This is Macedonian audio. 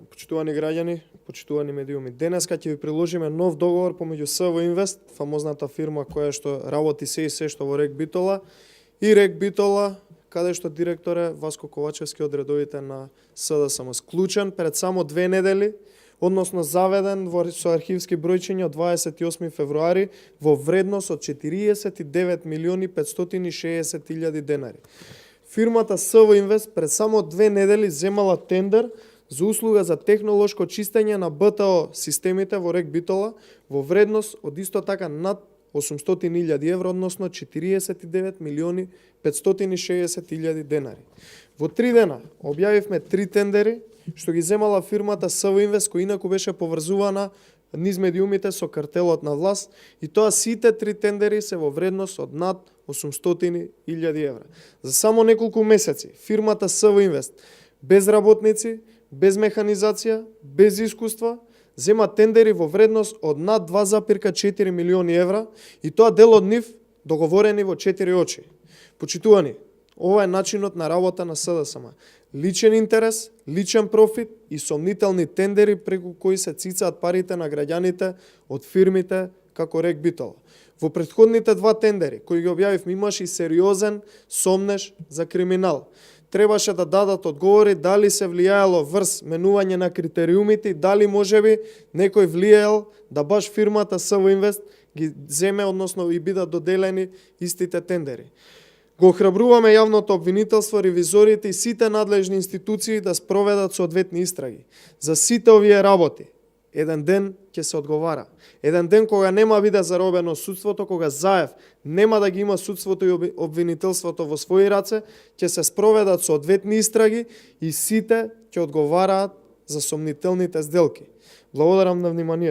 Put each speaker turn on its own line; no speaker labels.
Почитувани граѓани, почитувани медиуми, денеска ќе ви приложиме нов договор помеѓу СВ Инвест, фамозната фирма која што работи се и се што во Рек Битола, и Рек Битола, каде што директор е Васко Ковачевски од редовите на СДСМ. Склучен пред само 2 недели, односно заведен со архивски бројчиња од 28 февруари во вредност од 49 милиони 560 илјади денари. Фирмата СВ Инвест пред само 2 недели земала тендер за услуга за технолошко чистење на БТО системите во Рек Битола во вредност од исто така над 800.000 евро, односно 49 милиони 560 илјади денари. Во 3 дена објавивме 3 тендери што ги земала фирмата СВ Инвест, која инаку беше поврзувана низ медиумите со картелот на власт, и тоа сите 3 тендери се во вредност од над 800.000 евра. За само неколку месеци фирмата СВ Инвест без работници, без механизација, без искуства, зема тендери во вредност од над 2,4 милиони евра, и тоа дел од нив договорени во 4 очи. Почитувани, ова е начинот на работа на СДСМ. Личен интерес, личен профит и сомнителни тендери преку кои се цицаат парите на граѓаните од фирмите како Рек Битола. Во претходните 2 тендери кои ги објавивме имаше и сериозен сомнеж за криминал. Требаше да дадат одговори дали се влијаело врз менување на критериумите и дали можеби некој влијаел да баш фирмата СВ Инвест ги земе, односно и бидат доделени истите тендери. Го охрабруваме јавното обвинителство, ревизорите и сите надлежни институции да спроведат соодветни истраги. За сите овие работи еден ден ќе се одговара. Еден ден кога нема биде заробено судството, кога Заев нема да ги има судството и обвинителството во своји раце, ќе се спроведат соодветни истраги и сите ќе одговараат за сомнителните сделки. Благодарам на внимание.